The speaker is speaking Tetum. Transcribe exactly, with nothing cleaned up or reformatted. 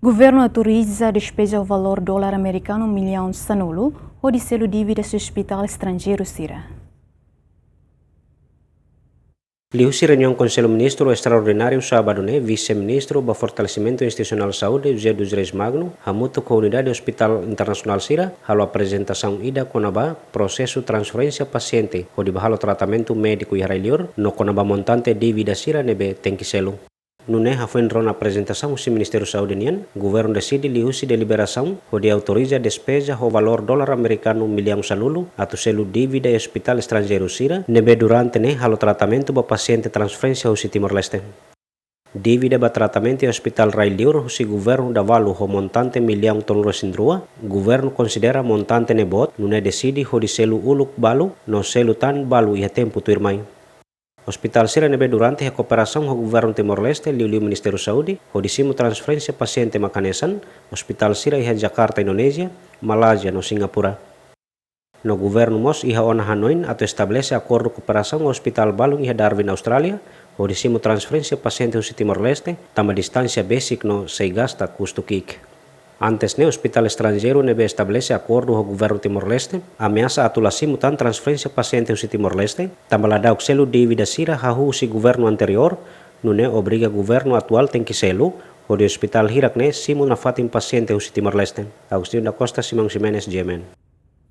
Governu autoriza despeza ho valór dolar amerikanu millaun sanulu hodi selu dívidas hospitál estranjeiru sira. Liuhusi reuniaun Konsellu Ministru estraordináriu sábadu ne'e, Vise-Ministru ba Fortalesimentu Institusionál Saúde, José dos Reis Magno, hamutuk ho unidade hospitál internasionál sira, halo aprezentasaun ida kona-ba prosesu transferénsia pasiente hodi bá halo tratamentu médiku iha rai-liur, no kona-ba montante dívida sira ne'ebé tenke selu. Nune'e hafoin rona aprezentasaun husi Ministériu Saúde nian, governu deside liuhusi deliberasaun hodi autoriza despeza ho valór dolar amerikanu millaun sanulu atu selu dívida hospitál estranjeiru sira ne'ebé durante ne'e halo tratamentu ba pasiente transferénsia husi Timor-Leste. Dívida ba tratamentu hospitál rai-liur husi governu dala valu ho montante millaun tolunulu-resin-rua, governu konsidera montante ne'e boot, nune'e deside hodi selu uluk balu no selu tan balu iha tempu tuirmai. Hospitál sira ne'ebé durante iha kooperasaun ho governu Timor-Leste, liuliu Ministériu Saúde, hodi simu transferénsia pasiente mak hanesan hospitál sira iha Jakarta, Indonézia, Malázia no Singapura. No governu mós iha ona hanoin atu estabelese akordu kooperasaun ho hospitál balun iha Darwin, Austrália, hodi simu transferénsia pasiente husi Timor-Leste, tanba distánsia besik no sei gasta kustu ki'ik. Antes ne'e, hospitál estranjeiru ne'ebé estabelese akordu ho governu Timor-Leste, ameasa atu la simu tan transferénsia pasiente husi Timor-Leste, tanba la dauk selu dívida sira hahú husi governu anteriór, nune'e obriga governu atuál tenke selu, hodi hospitál hirak ne'e simu nafatin pasiente husi Timor-Leste. Agostinho da Costa, Simão Ximenes, G M N.